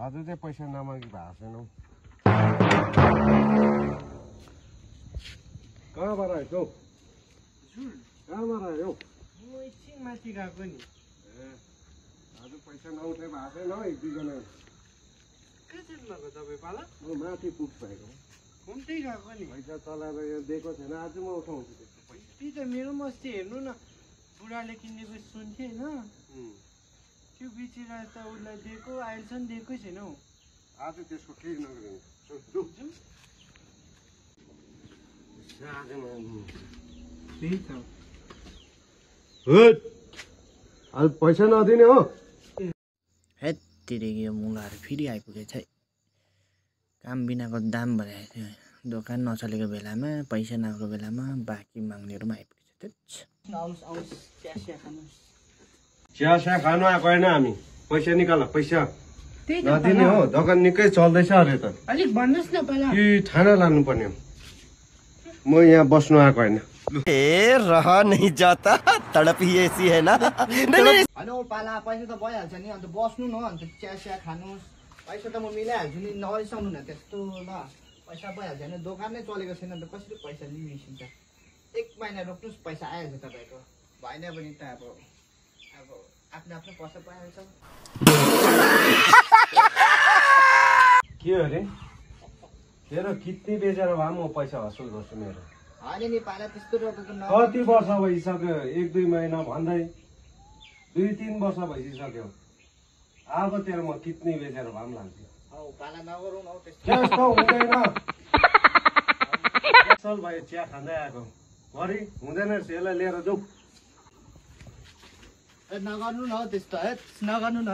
आज चाहिँ पैसा नमागी भएको छैनौ कहाँबाट आएछौ कहाँबाट आयो म एकछिन माथि गएको नि आज पैसा नउठे भएको छैन हौ एक दुईजना के चाहिँ भएको तपाईँ पाला म माथि पुग्छ भएको घुम्दै गएको नि पैसा चलाएर यहाँ दिएको छैन आज म उठाउँछु त्यसको पैसा त्यही त मेरो मस्ती हेर्नु न बुढाले किनेको सुन्थेँ होइन त्यो बिचरा त उसलाई दिएको अहिलेसम्म दिएकै छैन हौ आज त्यसको केही नगरिनु त्यही त आज पैसा नदिने हो हेत्तिरे यो मुलाहरू फेरि आइपुगेछ है काम बिनाको दाम भनेको थियो दोकान नचलेको बेलामा पैसा नआएको बेलामा बाँकी माग्नेहरू पनि आइपुगेछ चिया खानु आएको होइन हामी पैसा निकाल पैसा नदिने हो दोकान निकै चल्दैछ अरे त अलिक भन्नुहोस् न पहिला कि ठाना लानुपर्ने हो म यहाँ बस्नु आएको होइन ए रहा नहीं जाता तड़प ही ऐसी है ना हेलो पाला पैसा त भइहाल्छ नि अन्त बस्नु न अन्त चिया खानुहोस् पैसा त म मिलाइहाल्छु नि नरिसाउनु न त्यस्तो ल पैसा भइहाल्छ नि दोकान नै चलेको छैन त कसरी पैसा लिइसिन्छ एक महिना रोक्नुहोस् पैसा आइहाल्छ तपाईँको भएन भने त अब आफ्नो आफ्नो पैसा पाइहाल्छ के अरे तेरो कितनी बेचेर भए म पैसा वसुल गर्छु मेरो होइन नि पाला त्यस्तो रोकेको न कति वर्ष भइसक्यो एक दुई महिना भन्दै 2-3 वर्ष भइसक्यो अब तेरो म कितनी बेचेर भए पनि लान्छु हौ पाला नगरौँ न हौ त्यस्तो हुँदैन असल भयो चिया खाँदै आएको घरि हुँदैन यसलाई लिएर जाऊ नगर्नु न हौ त्यस्तो है नगर्नु न